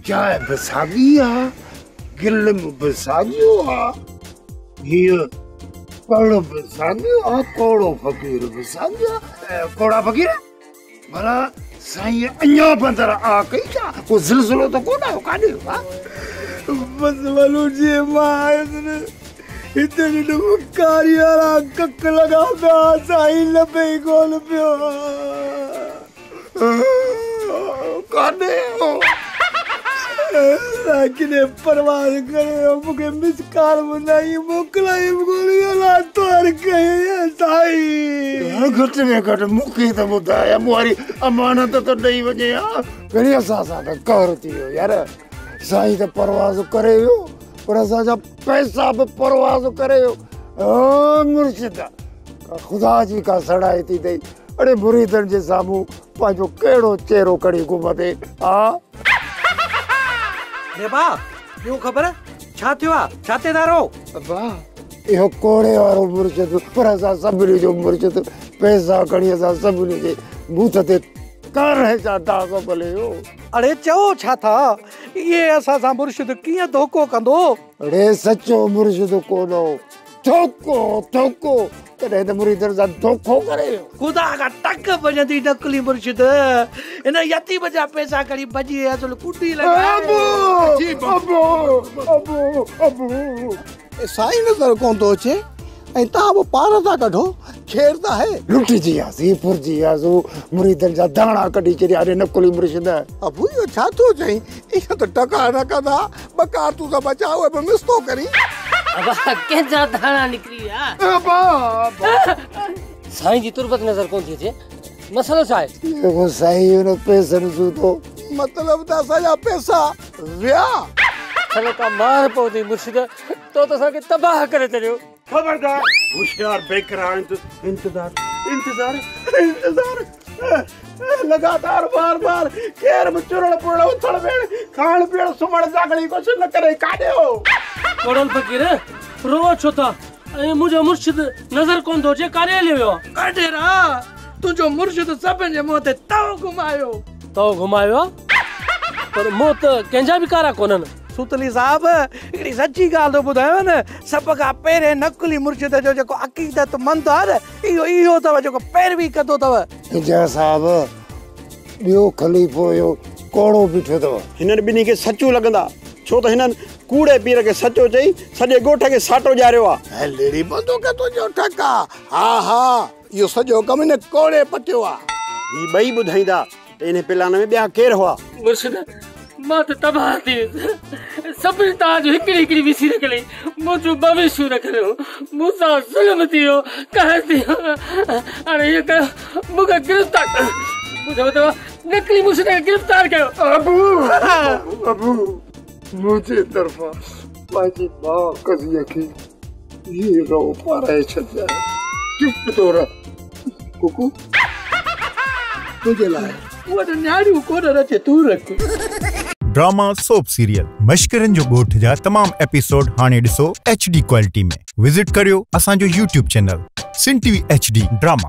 جاء به ساڳي آ، گلم به ساڳيو آ، هيء پڙ به ساڳيو آ، ڪوڙو فقير به ساڳيو آ. ڪوڙا فقير، ڀلا سائين اڃا به اندر آ ڪئي ڇا؟ ڪو زلزلو ته ڪونه آيو؟ ڪاڏي ويو آ؟ بس ولو جي مان آيس نه هتي ڏٺم ڪاري وارا ڪک لڳا پيا، سائين لڀي ئي ڪونه پيو. ڪاڏي ويو؟ ڪڏهن پرواز ڪري ويو، مون کي مس ڪال ٻڌائي موڪلائي به ڪونه ويو. الله توهر ڪئي سائين. گهٽ ۾ گهٽ مون کي ته ٻڌاء، مون واري امانت ته ڏئي وڃي ها. وري اسان سان ته قهر ٿي ويو يار. سائين ته پرواز ڪري ويو، پر اسان جا پئسا به پرواز ڪري ويو. او مرشد، خدا جي ڪا سڙائي ٿي اٿئي. اڙي مريدن جي سامهون پنهنجو ڪهڙو چهرو کڻي گهمندي؟ ها اڙي ڀاء، ٻيو خبر ڇا ٿيو آ؟ ڇا تي ٿا رو؟ ابا، اهو ڪوڙي وارو مرشد، پر اسان سڀني جو مرشد، پئسا کڻي اسان سڀني جي بوٿ تي ڪارنهن جا داغ ڀلي ويو. اڙي چئو ڇا ٿا؟ اهي اسان سان مرشد ڪيئن ڌوڪو ڪندو؟ اڙي سچو مرشد ڪونه هو، ڌوڪو ڌوڪو، تڏهن ته مريدن سان ڌوڪو ڪري ويو. خدا کان ٽڪ ڀڄندي نقلي مرشد، هن يتيم جا پئسا کڻي ڀڄي اصل ڪنڊي لڳائي. ابو ابو ابو ابو، سائين نظر ڪونه ٿو اچي ۽ توهان به پار ٿا ڪڍو، خير ته آهي؟ لٽجي وياسين، ڦرجي وياسون، مريدن جا داڻا ڪڍي ڇڏيا اري نقلي مرشد. ابو اهو ڇا ٿو چئين؟ اهو ته ٽڪا نه ڪندا، ٻه ڪارتوس بچا اهي به مس ٿو ڪرين. ابا ڪنهن جا داڻا نڪري ويا؟ ابا ابا، سائين جي تربت نظر ڪونه ٿي اچي، مسئلو ڇا آهي؟ اهو سائين هن پئسن سوڌو. مطلب ته اسان جا پئسا ويا. ڇلو ڪا مار پوندي مرشد، تو ته اسان کي تباهه ڪري ڇڏيو. خبردار، هوشيار، بيقرار، انتظار انتظار انتظار، لڳاتار، بار بار، ڪير به چرڻ پرڻ، اٿڻ ويهڻ، کائڻ پيئڻ، سمهڻ جاڳڻ جي ڪوشش نه ڪري. ڪاڏي هو؟ ڪوڙل فقير، روئو ڇو ٿا؟ ۽ منهنجو مرشد نظر ڪونه ٿو اچي، ڪاڏي هليو ويو آهي؟ ڪاڏي را، تنهنجو مرشد سڀن جي منهن تي تئو گهمايو. تئو گهمايو آهي؟ پر منهن ته ڪنهن جا به ڪارا ڪونهن. سوتلي صاحب، هڪڙي سچي ڳالهه ٿو ٻڌايانو نه، سڀ کان پهرين نقلي مرشد جو جيڪو عقيدت مند آهي نه، اهو اهو اٿو جيڪو پيروي ڪندو اٿو. جا صاحب، ٻيو خليفو اهو ڪوڙو بيٺو اٿو. هنن ٻنهي کي سچو لڳندا، ڇو ته هنن ڪوڙي پير کي سچو چئي سڄي ڳوٺ کي ساٽو ڏياريو آهي. هلڙي بندوق تنهنجو ٺڪ آ. ها ها، اهو سڄو ڪم هن ڪوڙي پٽيو آ. هي ٻئي ٻڌائيندا ته انهي پلان ۾ ٻيا ڪير هئا. مرشد، مان ته تباهه ٿي ويس. سڀني توهان جون هڪڙي هڪڙي وسي رکلي، منهنجون ٻه وسيون رکليون. مون سان ظلم ٿي ويو، قهر ٿي ويو. هاڻي ائين ڪيو، مون کي گرفتار، مون چيو ته نقلي مرشد کي گرفتار ڪيو. ابو ابو، منهنجي طرفان پنهنجي ماء قضيء کي هي رئو پارائي ڇڏجانء. چپ ٿو رهه ڪڪو، تنهنجي لاء. اها ته نياڻيون ڪونه رچي، تون رک. ڊراما سوپ سيريل مشڪرن جو ڳوٺ جا تمام ايپيسوڊ هاڻي ڏسو ايڇ ڊي ڪوالٽي ۾. وزٽ ڪريو اسان جو YouTube channel Sindh T V H D drama.